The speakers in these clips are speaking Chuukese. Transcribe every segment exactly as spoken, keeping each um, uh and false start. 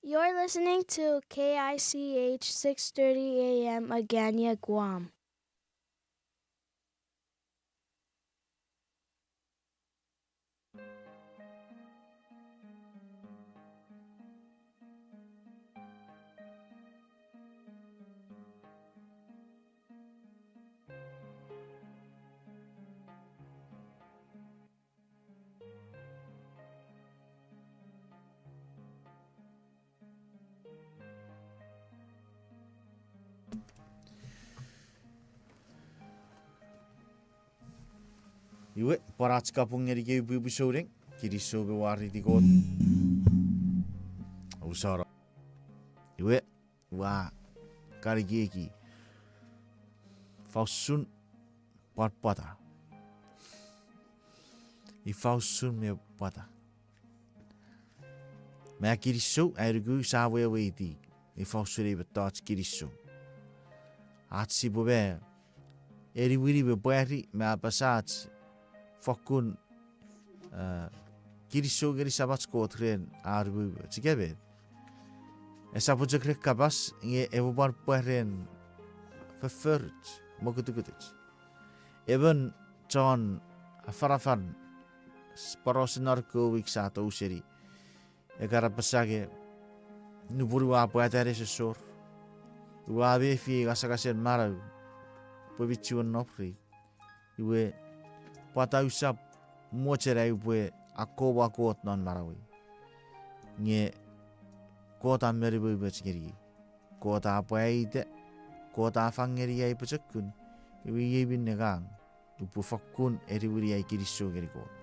You're listening to K I C H six thirty A M Agana, Guam. Iwe, pwan ach kapong ngeni kei upwe upwe souneng, kinisou me wariti Kot. Usano. Iwe, ua kan ekieki. Ifa usun pwan pwata. Ifa usun me pwata. Me kinisou, ai nuku sa weweiti. Ifa usun ei mettoch kinisou. Ach sipwe me eniwini me pwari me apasa ach fokkun, eh, kinisou ngeni Samach Kot ren an umoumoch. Ika met? Esap chok ren kapas nge epwe pwan pwaren fofforoch, mokutukutuch. Emon chon afanafan s-, porausen non ekkewe wik sa tou seni. Ekkana apasa nge nupwen ua pwata nesosor, ua mefi ei ngasangasen manau pwe mi chiwen nom rei. Iwe pwata usap mochen ai upwe akkomwa Kot non manauei. Nge Kot a men umoumoch ngeniei. Kot a pwaita, Kot a fang ngeniei pochokun, iwe iei minne ngang upwe fokkun eniwini ai kinisou ngeni Kot.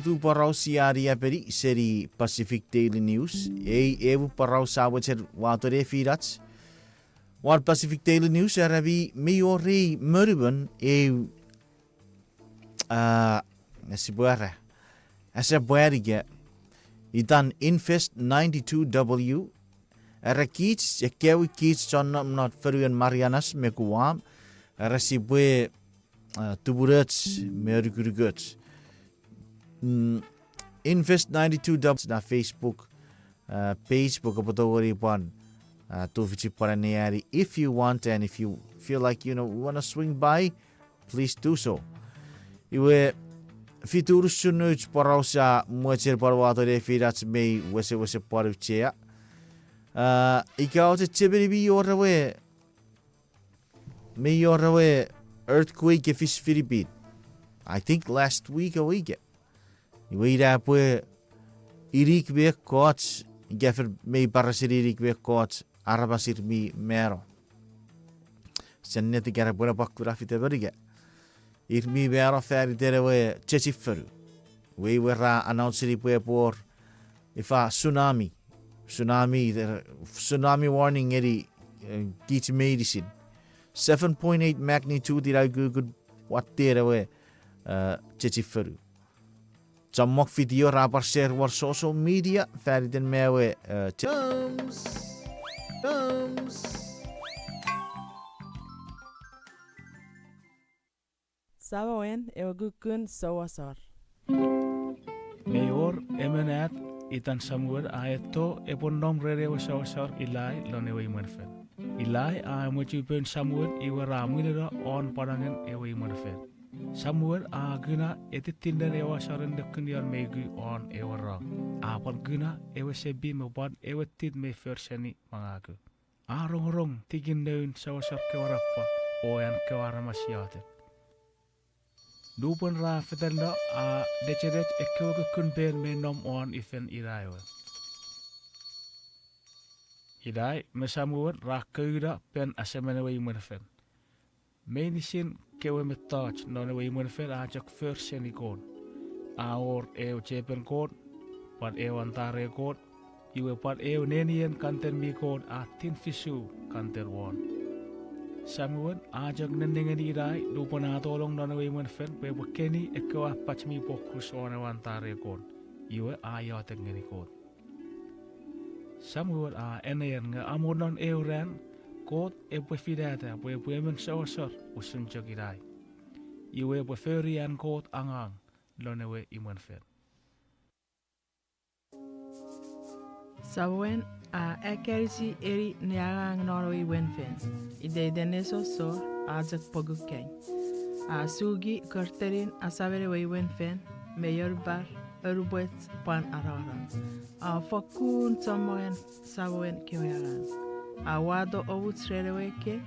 Tu poraus sia riapeni seni Pacific Daily News, ei ew poraus a mochen wato nefinach. Won Pacific Daily News era mi, mi wor ei monumon eu, a, sipwe era, ese pwan ika, itan Invest ninety-two W, era kich, ekkewe kich chon nom non fonuen Marianas me Guam, era sipwe, a, tumunoch me anukunukoch. Mm, Invest ninety-two W na Facebook, a, page pwe kopwe tongeni pwan, a, tufichin pwan anneani if you want and if you feel like, you know, wanna swing by, please do so. Iwe, fitu usun nouch poraus a mochen pwan wato nefinach me wesewesen pwan auchea. A, ika ouse chechemeni mi wor ewe, mi wor ewe earthquake e fis Philippine. I think last week a week. Iwe ina pwe inik me ekkoch, ika fen mei parasini inik me ekkoch aramas ir mi mano. Sia ennetin ika pwe epwe kuna fitemon ika. Ir mi mano fan iten ewe chechifonu. Iwe, iwe ra announce-ni pwe epwe wor ifa tsunami. Tsunami, tsunami warning ngeni, e, kich meinisin. Seven point eight magnitude ina ukukun watten ewe, e, chechifonu. Chommong video ra pwan share won social media fan iten me ewe, e, che- Samoen ewe kukkun souasor. Mi wor emon at itan Samuel a etto epwe nom ren ewe souasor Ilai lon ewe imwenfel. Ilai a emwechu poun Samuel iwe ra mwinino won pwanangen ewe imwenfel. Samuel a kuna etitinnen ewe asoren nekkun ion mei ku won ewe rong. A pwan kuna ewe sepi me pwan ewe tit mei for seni mangaku. A rongorong tikin noun souasor kewe rapwa o an kewe aramas iotek. Nupwen ra fetanno a nechenech ekkewe kukkun pen mei nom won ifen Ilai we. Ilai me Samuel ra kouno pen asemen ewe imwenfel. Meinisin kewe mettoch non ewe imwenfel a chok for seni Kot. A wor eu chepen Kot, pwan eu antare Kot, iwe pwan eu nenien kanten mi Kot a tin fisu kanten won. Samuel a chok nennengeni Ilai nupwen a tolong non ewe imwenfel pwe epwe keni ekkewe apach mi pwokus won ewe antare Kot, iwe a iotek ngeni Kot. Samuel a anean nge amo non eu ran Kot epwe finata pwe epwe emon souasor usun chok Ilai. Iwe epwe fori an Kot angang lon ewe imwenfel. Samuel a akkanisi eni ne angang non ewe imwenfel. Iteiten nesosor a chok pokukei. A suki kortenin asamen ewe imwenfel me ior par, onupwet pwan araran. A fokkun chommongen Samuel kewe angang. A wato omuch ren ewe ekkei,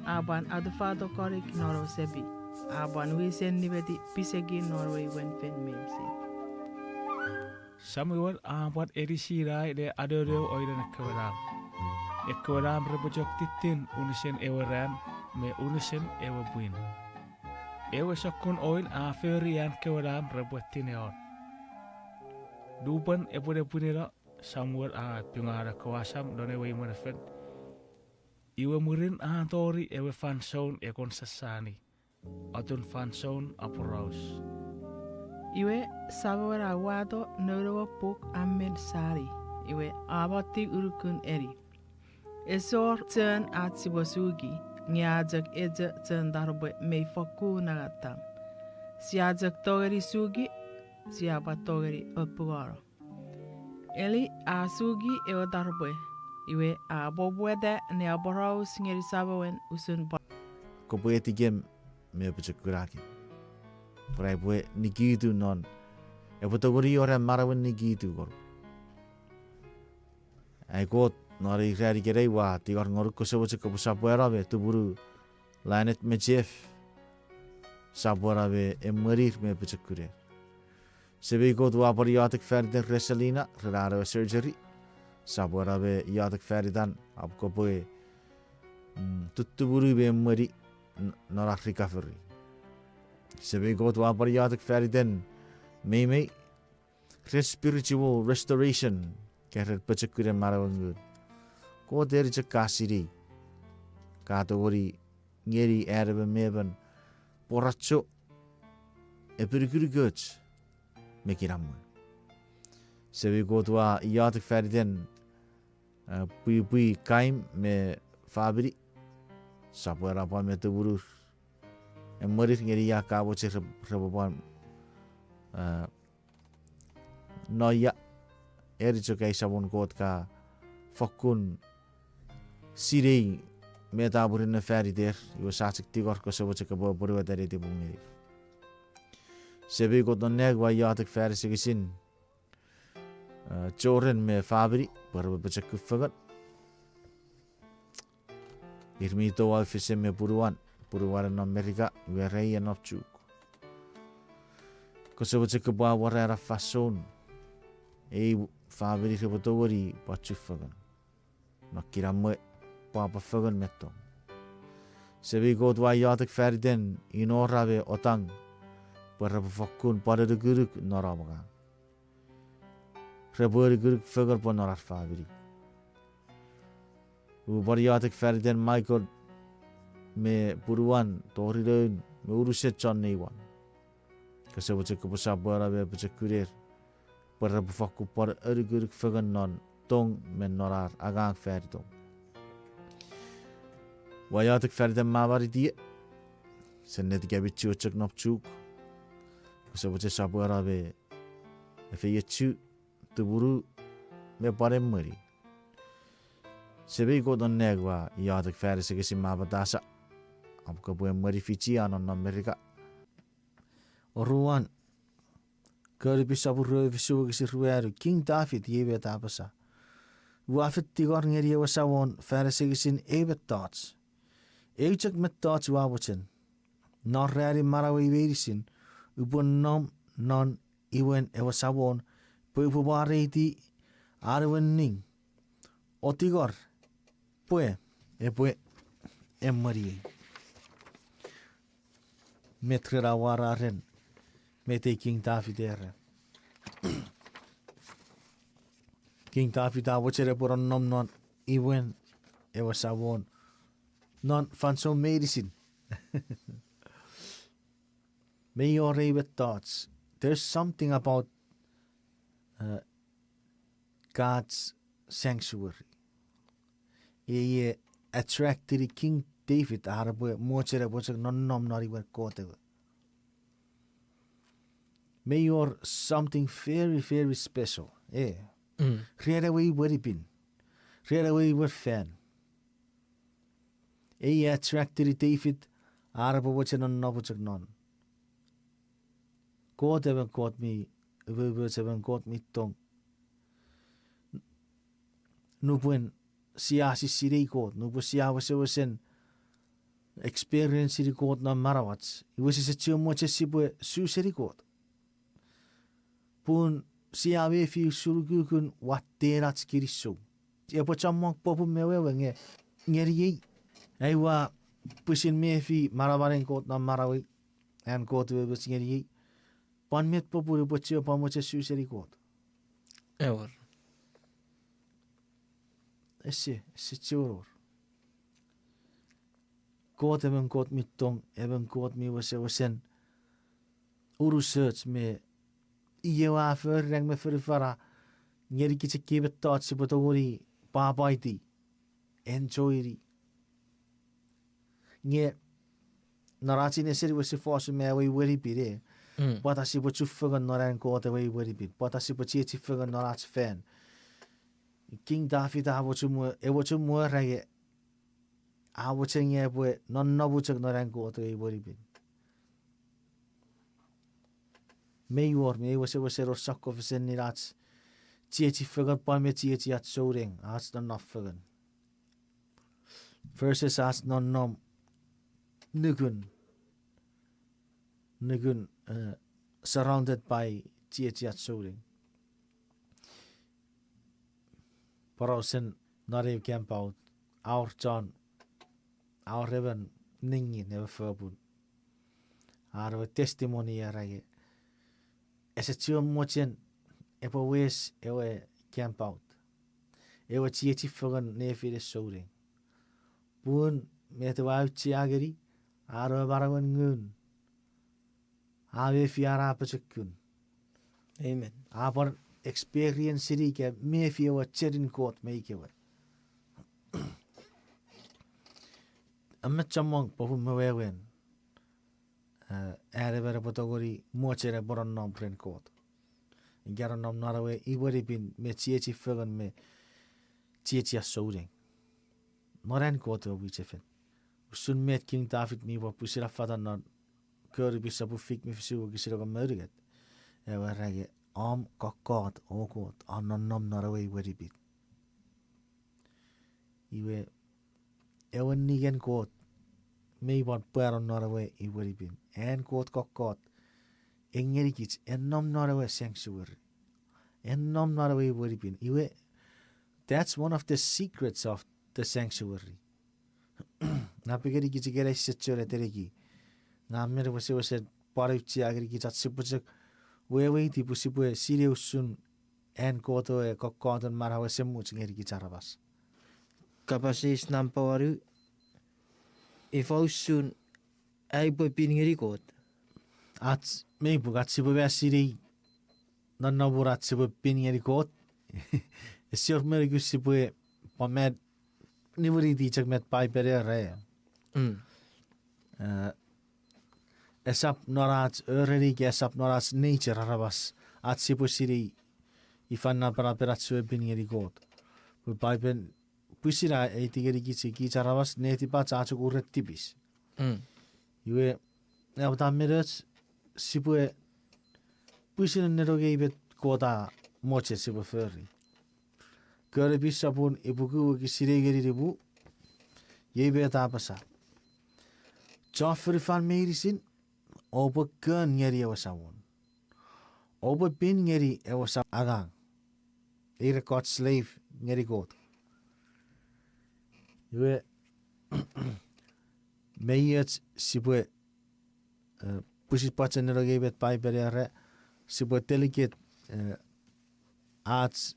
a pwan atufato konik non ewe sepi, a pwan wisen nimeti pisekin non ewe imwenfel meinisin. Samuel a pwan anisi Ilai ne anonou oinen ekkewe lam. Ekkewe lam repwe chok tittin unusen ewe ran me unusen ewe pwin. Ewe sokkun oin a fori an kewe lam repwe tineon. Nupwen epwe nepwinino, Samuel a pungano ekkewe asam lon ewe imwenfel. Iwe mwirin a tori ewe fansoun ekon sasani, atun fansoun aporaus. Iwe Samuel a wato noun ewe puk a men sani, iwe a mottiw unukun eni. Esor chon ach sipwe suki, nge a chok echo chon taropwe mei fokkun nangatam. Sia chok tongeni suki, sia pwan tongeni apungono. Eli a suki ewe taropwe, iwe a popueta ne aporaus ngeni Samuel usun pwan, kopwe etikem me apochokunakem, pwe aipwe nikitu non, epwe tongeni wor am manauen nikitu ngonuk. Ai Kot, non ei ran ikenai ua tingor ngonuk kose mochen kopwe sopweno me tumunu Lanet me Jeff, sopweno me emwenir me pochokuner. Semei Kot, ua pwan iotek fan iten Reselina ren an ewe surgery. Sopweno me iotek fan itan, ap kopwe, mm, tuttumunu me emweni n-, non ar recovery. Semei Kot, ua pwan iotek fan iten Meimei, ren spiritual restoration, ika ren pochokunen manauen ngun. Kot eri chok ka sinei, ka tongeni ngeni an emon me emon pworacho, epinukunukoch, me kinamwe. Semei Kot, ua iotek faniten, eh, pwipwi Kaim me famini, sopweno pwan me tumunur, emwenir ngeni ia ka mochen repwe pwan, eh, no ia, eri chok ai Samon Kot ka fokkun sinei met a murinno faniter, iwe sia chok tingor kose mochen kopwe apwonueta netipom ngenir. Semei Kot non nang, ua iotek fan asengesin, eh, Joren me famini pwe repwe pochokun fengen. Ir mi toau fesen me punuan, punuan non Merika, iwe ra ie non Chuuk. Kose mochen kopwe awora ena fansoun ei famini repwe tongeni pwan chufengen non kinamwe, pwapwa fengen me tong. Semei Kot, ua iotek faniten Inora me Otang pwe repwe fokkun pwan anukunuk non om angang. Repwe anukunuk fengen pwan non ar famini. Upwe pwan iotek faniten Michael me punuan, tori noun me unusen chon neiwan. Kose mochen kopwe sopweno me pochokuner pwe repwe fokkun pwan anukunuk fengen non tong me non ar angang fanitom. Ua iotek faniten Mama Ritie, sen netikemi chiwen chok non Chuuk. Kose mochen sopweno me efeiochu, tumunu, me pwan emweni. Semei Kot non nang, ua iotek fan asengesin Mama Tasa, om kopwe emweni fichi a nonnom Merika. Oruan, Konipi sopun rue, wokisin ruanu. King David iei met a apasa: Ua fen tingor ngeni ewe Samon fan asengesin ei mettoch. Eu chok mettoch ua mochen: non ranin manauei meinisin upwe nom non imwen ewe Samon, pwe upwe mwareiti an ewe ning, o tingor pwe epwe emweniei. Met ren a wara ren met ei King David era? King David a mochen epwe nonnom non imwen ewe Samon non fansoun meinisin. Mei wor ei mettoch. There's something about, uh, God's sanctuary. Iei attractini King David ar epwe mochen epwe chok nonnom non imwen Kot ewe. Mei wor something very, very special, e, ren ewe imwenipin, ren ewe imwen fan. Ei attractini David ar epwe mochen nonnom chok non. Kot emon Kot mi umoumoch, emon Kot mi tong. Nupwen sia sisinei Kot, nupwen sia wesewesen experienceini Kot non manauach, iwe sise chiwen mochen sipwe su seni Kot. Pun sia mefi usun ukukun watten ach kinisou. Epwe chommong popun me wewe nge, ngeniei, ai ua pwisin mefi manamanen Kot non manauei, an Kot umoumoch ngeniei. Pwan met popun upwe chiwen pwan mochen su seni Kot? Ewer. Ese, ese chiwen wor. Kot emon Kot mi tong, emon Kot mi wesewesen unusoch me ie a fori nang me fonufan a ngenikich ekkei mettoch sipwe tongeni pwapwaiti, enjoyni. Nge non ach ineseni wesen fosun me ewe imwenipin, e, pwata sipwe chufengen non an Kot ewe imwenipin, pwata sipwe chiechi fengen non ach fan? King David a mochen mwo-, ewe mochen mwo era nge a mochen nge epwe nonnom chok non an Kot ewe imwenipin. Mei wor, mei wesewesen wor sokkofesenin ach chiechi fengen pwan me chiechi ach souneng, ach nonnom fengen, versus ach nonnom nukun, nukun, eh, surrounded by chiechi ach souneng. Porausen non eu campus, a wor chon, a wor emon nengin, ewe fopun, ar ewe testimony era nge ese chiwen mochen epwe wes ewe camp out, ewe chiechi fengen nefinen souneng. Pun met ewe auchea ngeni, a no manauen ngun, a mefi an a pochokun. Amen. A pwan experience-ini ika mefi ewe chenin Kot me ikewe. A mi chommong popun me wewen, eh, an emon epwe tongeni mochen epwe nonnom ren Kot. Ika nonnom non ewe imwenipin me chiechi fengen me chiechi a souneng. Non an Kot ewe mwichefen. Usun met King David mi pwan pwisin affata non Konipin sopun fik me fisu wokisin engon me unungat. Ewe era nge, om kokkot, O Kot, a nonnom non ewe imwenipin. Iwe, ewe ningen Kot, mi pwan pwano non ewe imwenipin. An Kot kokkot, e ngenikich, e nom non ewe sanctuary. E nom non ewe imwenipin. Iwe, that's one of the secrets of the sanctuary. Napengeni kich ikenai ese chon eteneki. Nge men wesewesen pwan auchea ngeni kich ach sipwe chok weweiti pwe sipwe sinei usun an Kot ewe kokkoten manau esemuch ngeni kich aramas. Kapas eis nampa wanu, ifa usun ai upwe pin ngeni Kot? Ach, mei pung ach sipwe ma sinei nonnomun ach sipwe pin ngeni Kot. Ese wor me nukun sipwe pwan met niwiniti chok met Paipen era. Mm. Eh, esap non ach oreni ika esap non ach nature aramas ach sipwe sinei ifan napanapen ach sipwe pin ngeni Kot. Pwe Paipen pwisin a aiti ngeni kich, kich aramas netipach a chok uren tipis. Mm. Iwe, a pwata menoch sipwe pwisin nenengei met Kot a mochen sipwe fori. Konipin sopun ipuku wokisin ew ngeni nimu, iei met a apasa. Chon fonufan meinisin, oupwe kon ngeni ewe Samon. Oupwe pin ngeni ewe Samon angang. Ir ekkoch slave ngeni Kot. Iwe, mei och sipwe, eh, pwisin pwachen nenengei met Paipen era, sipwe delegate, eh, ach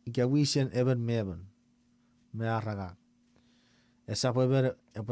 ika wisen emon me emon me ar angang. Esap emon epwe